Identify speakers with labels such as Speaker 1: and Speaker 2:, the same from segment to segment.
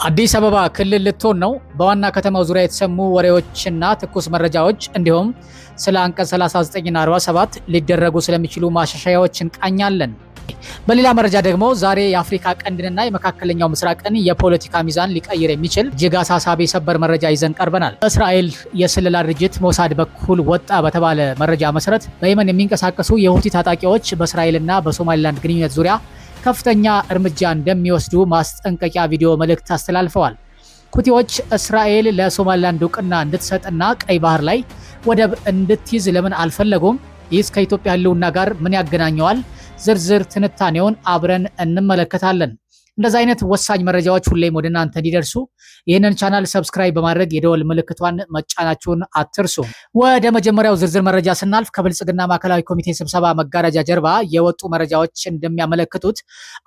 Speaker 1: አዲስ አበባ ክልል ልትሆን ነው። በዋና ከተማው ዙሪያ የተሰሙ ወሬዎችና ትኩስ መረጃዎች እንዲሁም ስለ አንቀጽ 39ና 47 ሊደረጉ ስለሚችሉ ማሻሻያዎች እንቃኛለን። በሌላ መረጃ ደግሞ ዛሬ የአፍሪካ ቀንድንና የመካከለኛው ምስራቅን የፖለቲካ ሚዛን ሊቀይር የሚችል እጅግ አሳሳቢ ሰበር መረጃ ይዘን ቀርበናል። በእስራኤል የስለላ ድርጅት ሞሳድ በኩል ወጣ በተባለ መረጃ መሰረት በየመን የሚንቀሳቀሱ የሁቲ ታጣቂዎች በእስራኤልና በሶማሊላንድ ግንኙነት ዙሪያ ከፍተኛ እርምጃ እንደሚወስዱ ማስጠንቀቂያ ቪዲዮ መልእክት አስተላልፈዋል። ሁቲዎች እስራኤል ለሶማሊላንድ እውቅና እንድትሰጥና ቀይ ባህር ላይ ወደብ እንድትይዝ ለምን አልፈለጉም? ይህስ ከኢትዮጵያ ሕልውና ጋር ምን ያገናኘዋል? ዝርዝር ትንታኔውን አብረን እንመለከታለን። እንደዚህ አይነት ወሳኝ መረጃዎች ሁሌም ወደ እናንተ እንዲደርሱ ይህንን ቻናል subscribe በማድረግ የደወል ምልክቷን መጫናችሁን አትርሱ። ወደ መጀመሪያው ዝርዝር መረጃ ስናልፍ ከብልጽግና ማዕከላዊ ኮሚቴ ስብሰባ መጋረጃ ጀርባ የወጡ መረጃዎች እንደሚያመለክቱት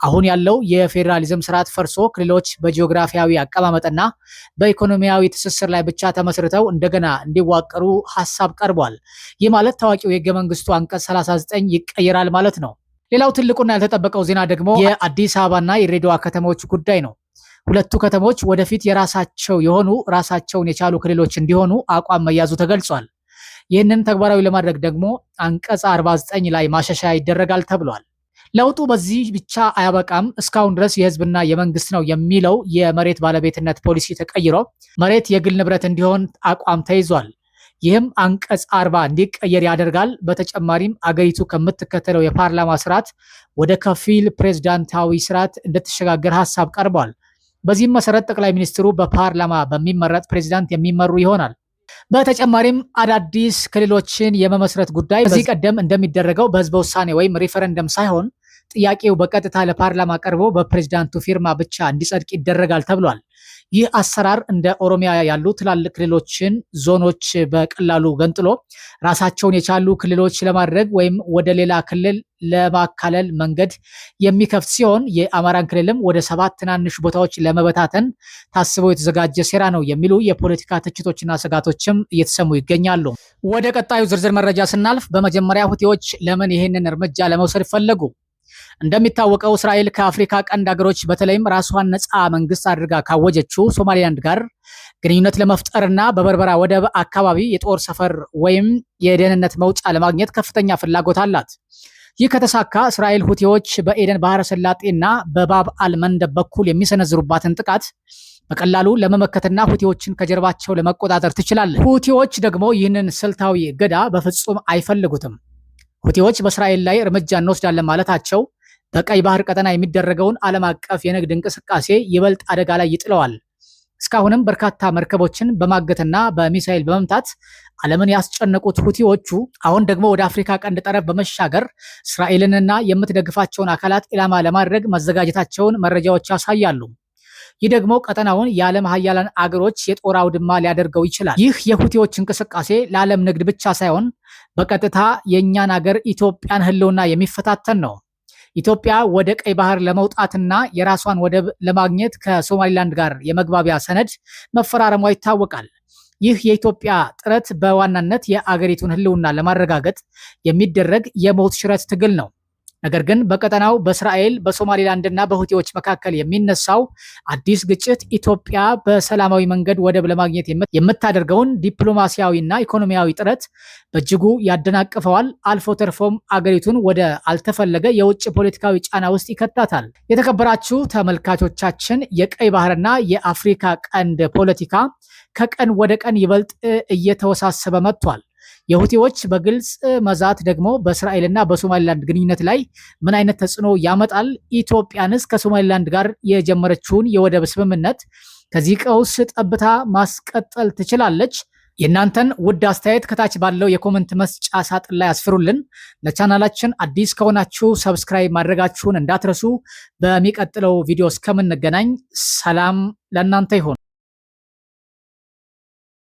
Speaker 1: አሁን ያለው የፌዴራሊዝም ስርዓት ፈርሶ ክልሎች በጂኦግራፊያዊ አቀማመጥና በኢኮኖሚያዊ ትስስር ላይ ብቻ ተመስርተው እንደገና እንዲዋቀሩ ሀሳብ ቀርቧል። ይህ ማለት ታዋቂው የህገ መንግስቱ አንቀጽ 39 ይቀየራል ማለት ነው። ሌላው ትልቁና ያልተጠበቀው ዜና ደግሞ የአዲስ አበባና የድሬዳዋ ከተሞች ጉዳይ ነው። ሁለቱ ከተሞች ወደፊት የራሳቸው የሆኑ ራሳቸውን የቻሉ ክልሎች እንዲሆኑ አቋም መያዙ ተገልጿል። ይህንን ተግባራዊ ለማድረግ ደግሞ አንቀጽ 49 ላይ ማሻሻያ ይደረጋል ተብሏል። ለውጡ በዚህ ብቻ አያበቃም። እስካሁን ድረስ የህዝብና የመንግስት ነው የሚለው የመሬት ባለቤትነት ፖሊሲ ተቀይሮ መሬት የግል ንብረት እንዲሆን አቋም ተይዟል። ይህም አንቀጽ 40 እንዲቀየር ያደርጋል። በተጨማሪም አገሪቱ ከምትከተለው የፓርላማ ስርዓት ወደ ከፊል ፕሬዝዳንታዊ ስርዓት እንድትሸጋገር ሀሳብ ቀርቧል። በዚህም መሰረት ጠቅላይ ሚኒስትሩ በፓርላማ በሚመረጥ ፕሬዝዳንት የሚመሩ ይሆናል። በተጨማሪም አዳዲስ ክልሎችን የመመስረት ጉዳይ ከዚህ ቀደም እንደሚደረገው በህዝበ ውሳኔ ወይም ሪፈረንደም ሳይሆን ጥያቄው በቀጥታ ለፓርላማ ቀርቦ በፕሬዝዳንቱ ፊርማ ብቻ እንዲጸድቅ ይደረጋል ተብሏል። ይህ አሰራር እንደ ኦሮሚያ ያሉ ትላልቅ ክልሎችን ዞኖች በቀላሉ ገንጥሎ ራሳቸውን የቻሉ ክልሎች ለማድረግ ወይም ወደ ሌላ ክልል ለማካለል መንገድ የሚከፍት ሲሆን የአማራን ክልልም ወደ 7 ትናንሽ ቦታዎች ለመበታተን ታስቦ የተዘጋጀ ሴራ ነው የሚሉ የፖለቲካ ትችቶችና ስጋቶችም እየተሰሙ ይገኛሉ። ወደ ቀጣዩ ዝርዝር መረጃ ስናልፍ በመጀመሪያ ሁቲዎች ለምን ይህንን እርምጃ ለመውሰድ ፈለጉ? እንደሚታወቀው እስራኤል ከአፍሪካ ቀንድ ሀገሮች በተለይም ራሷን ነፃ መንግስት አድርጋ ካወጀችው ሶማሊላንድ ጋር ግንኙነት ለመፍጠርና በበርበራ ወደብ አካባቢ የጦር ሰፈር ወይም የደህንነት መውጫ ለማግኘት ከፍተኛ ፍላጎት አላት። ይህ ከተሳካ እስራኤል ሁቲዎች በኤደን ባህረ ሰላጤና በባብ አል መንደብ በኩል የሚሰነዝሩባትን ጥቃት በቀላሉ ለመመከትና ሁቲዎችን ከጀርባቸው ለመቆጣጠር ትችላለች። ሁቲዎች ደግሞ ይህንን ስልታዊ እገዳ በፍጹም አይፈልጉትም። ሁቲዎች በእስራኤል ላይ እርምጃ እንወስዳለን ማለታቸው በቀይ ባህር ቀጠና የሚደረገውን ዓለም አቀፍ የንግድ እንቅስቃሴ ይበልጥ አደጋ ላይ ይጥለዋል። እስካሁንም በርካታ መርከቦችን በማገትና በሚሳኤል በመምታት ዓለምን ያስጨነቁት ሁቲዎቹ አሁን ደግሞ ወደ አፍሪካ ቀንድ ጠረፍ በመሻገር እስራኤልንና የምትደግፋቸውን አካላት ኢላማ ለማድረግ መዘጋጀታቸውን መረጃዎች ያሳያሉ። ይህ ደግሞ ቀጠናውን የዓለም ሀያላን አገሮች የጦር አውድማ ሊያደርገው ይችላል። ይህ የሁቲዎች እንቅስቃሴ ለዓለም ንግድ ብቻ ሳይሆን በቀጥታ የእኛን አገር ኢትዮጵያን ሕልውና የሚፈታተን ነው። ኢትዮጵያ ወደ ቀይ ባህር ለመውጣትና የራሷን ወደብ ለማግኘት ከሶማሊላንድ ጋር የመግባቢያ ሰነድ መፈራረሟ ይታወቃል። ይህ የኢትዮጵያ ጥረት በዋናነት የአገሪቱን ሕልውና ለማረጋገጥ የሚደረግ የሞት ሽረት ትግል ነው። ነገር ግን በቀጠናው በእስራኤል በሶማሊላንድ እና በሁቲዎች መካከል የሚነሳው አዲስ ግጭት ኢትዮጵያ በሰላማዊ መንገድ ወደብ ለማግኘት የምታደርገውን ዲፕሎማሲያዊና ኢኮኖሚያዊ ጥረት በእጅጉ ያደናቅፈዋል። አልፎ ተርፎም አገሪቱን ወደ አልተፈለገ የውጭ ፖለቲካዊ ጫና ውስጥ ይከታታል። የተከበራችሁ ተመልካቾቻችን፣ የቀይ ባህርና የአፍሪካ ቀንድ ፖለቲካ ከቀን ወደ ቀን ይበልጥ እየተወሳሰበ መጥቷል። የሁቲዎች በግልጽ መዛት ደግሞ በእስራኤልና በሶማሊላንድ ግንኙነት ላይ ምን አይነት ተጽዕኖ ያመጣል? ኢትዮጵያንስ ከሶማሊላንድ ጋር የጀመረችውን የወደብ ስምምነት ከዚህ ቀውስ ጠብታ ማስቀጠል ትችላለች? የእናንተን ውድ አስተያየት ከታች ባለው የ comment መስጫ ሳጥን ላይ አስፍሩልን። ለቻናላችን አዲስ ከሆናችሁ subscribe ማድረጋችሁን እንዳትረሱ። በሚቀጥለው ቪዲዮ እስከምንገናኝ ሰላም ለእናንተ ይሁን።